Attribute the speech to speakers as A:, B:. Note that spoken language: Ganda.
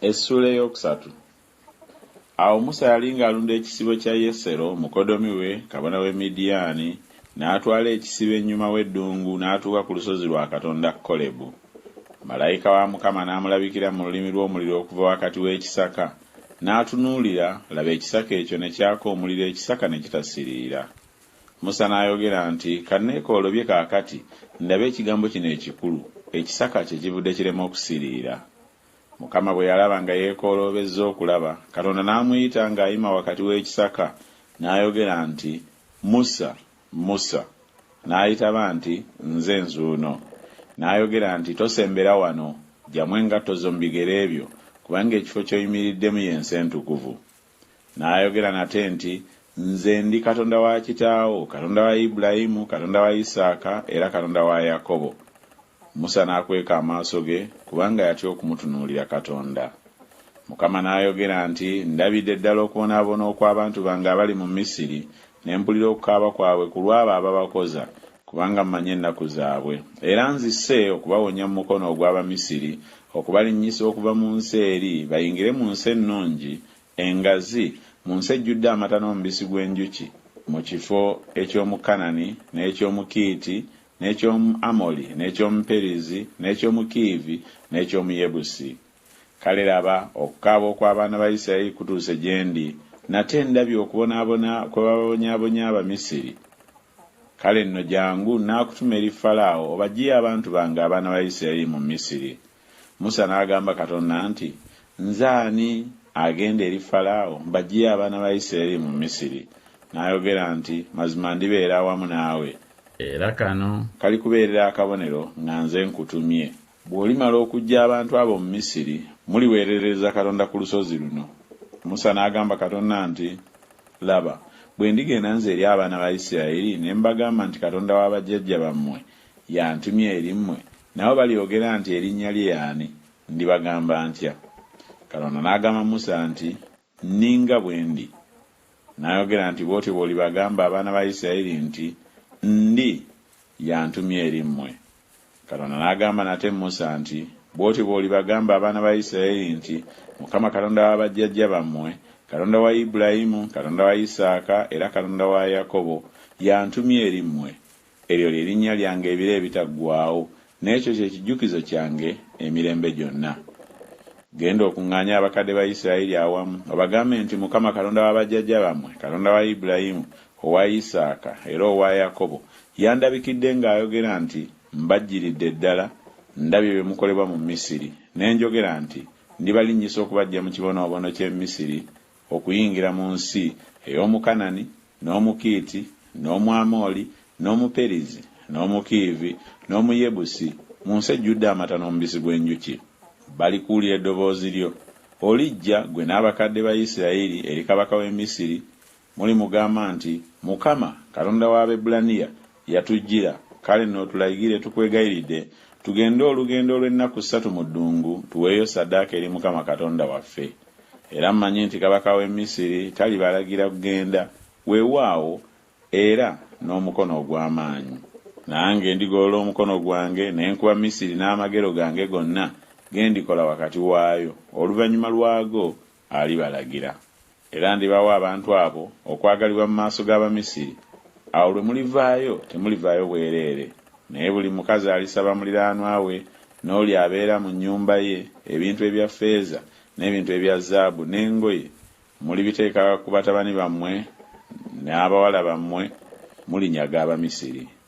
A: Essuula ey'okusatu. Awo Musa yali ng'alunda ekisibo kya Yesero mukoddomi we, kabona w'e Midiyaani, n'atwala ekisibo ennyuma w'eddungu n'atuuka ku lusozi lwa Katonda Kolebu. Malayika wa Mukama n'amulabikira mu lulimi lw'omuliro okuva wakati w'ekisaka. N'atunuulira, laba ekisaka ekyo ne kyaka omuliro ekisaka ne kitasiriira. Musa n'ayogera nti, Ka nneekoolobye kaakati, ndabe ekigambo kino ekikulu, ekisaka kyekivudde kirema okusiriira. Mukama bwe yalaba nga yeekooloobezza okulaba, Katonda n'amuyita ng'ayima wakati w'ekisaka, n'ayogera nti Musa, Musa. N'ayitaba nti Nze nzuuno. N'ayogera nti Tosembera wano, ggyamu engatto zo mu bigere byo, kubanga ekifo ky'oyimiriddemu ye nsi entukuvu. N'ayogera nate nti Nze ndi Katonda wa kitaawo, Katonda wa Ibulayimu, Katonda wa Isaaka, era Katonda wa Yakobo. Musa n'akweka amaaso ge, kubanga yatya okumutunuulira Katonda. Mukama n'ayogera nti Ndabidde ddala okubonaabona okw'abantu bange abali mu Misiri, ne mpulira okukaaba kwabwe ku lw'abo ababakoza, kubanga mmanyi ennaku zaabwe, era nzise okubawonya mu mukono ogw'Abamisiri, okubalinnyisa okuva mu nsi eri bayingire mu nsi ennungi, engazi, mu nsi ejjudde amata n'omubisi gw'enjuki, mu kifo eky'Omukanani, n'eky'Omukiiti, n'eky'Omu-Amoli, n'eky'Omuperizi, n'eky'Omukiivi, n'eky'Omuyebusi. Kale laba, okukaaba okw'abaana ba Isiraeri kutuuse gye ndi, nate ndabye okubonaabona kwe bababonyaabonya Abamisiri. Kale nno jjangu, nnaakutuma eri Falaawo, obaggyeyo abantu bange abaana ba Isiraeri mu Misiri. Musa n'agamba Katonda nti Nze ani agenda eri Falaawo, mbaggyeyo abaana ba Isiraeri mu Misiri? N'ayogera nti Mazima ndibeera awamu naawe, era kano kalikubeerera akabonero nga nze nkutumye, bw'olimala okuggya abantu abo mu Misiri, muliweerereza Katonda ku lusozi luno. Musa n'agamba Katonda nti Laba, bwe ndigenda nze eri abaana ba Isiraeri, ne mbagamba nti Katonda wa bajjajja bammwe y'antumye eri mmwe, nabo balyogera nti Erinnya lye y'ani? Ndibagamba ntya? Katonda n'agamba Musa nti Nninga bwe ndi. N'ayogera nti Bw'otyo bw'olibagamba abaana ba Isiraeri nti Ndi y'antumye eri mmwe. Katonda n'agamba nate Musa nti Bw'otyo bw'olibagamba abaana ba Isiraeri nti Mukama Katonda wa bajjajja bammwe, Katonda wa Ibulayimu, Katonda wa Isaaka, era Katonda wa Yakobo, y'antumye eri mmwe. Eryo lye linnya lyange ebiro ebitaggwaawo, n'ekyo kye kijjukizo kyange emirembe gyonna. Genda okuŋŋaanye abakadde ba Isirayiri awamu, obagambe nti Mukama Katonda wa bajjajja bammwe, Katonda wa Ibulayimu, owa Isaaka, era owa Yakobo, yandabikidde ng'ayogera nti, Mbajjiridde ddala, ndabye bye mukolebwa mu Misiri, ne njogera nti, Ndibalinnyisa okubaggya mu kibonoobono ky'e Misiri, okuyingira mu nsi ey'Omukanani, n'Omukiiti, n'Omwamoli, n'Omuperizi, n'Omukiivi, n'Omuyebusi, mu nsi ejjudde amata n'omubisi gw'enjuki. Balikuwulira eddoboozi lyo. Olijja, ggwe n'abakadde ba Isirayiri, eri kabaka w'e Misiri, mulimugamba nti Mukama, Katonda w'Abaebbulaniya, yatujjira, kale nno otulaigire, tukwegayiridde, tugende olugendo olw'ennaku ssatu mu ddungu, tuweeyo ssaddaaka eri Mukama Katonda waffe. Era mmanyi nti kabaka w'e Misiri talibalagira kugenda, weewaawo, era n'omukono ogw'amaanyi. Nange ndigolola omukono gwange ne nkuba Misiri n'amagero gange gonna ge ndikola wakati waayo, oluvannyuma lwago alibalagira. Era ndibawa abantu abo okwagalibwa mu maaso g'Abamisiri, awo lwe mulivaayo temulivaayo bwereere, naye buli mukazi alisaba muliraanwa we n'oli abeera mu nnyumba ye ebintu ebya ffeeza n'ebintu ebya zaabu n'engoye, mulibiteeka ku batabani bammwe n'abawala bammwe, mulinyaga Abamisiri.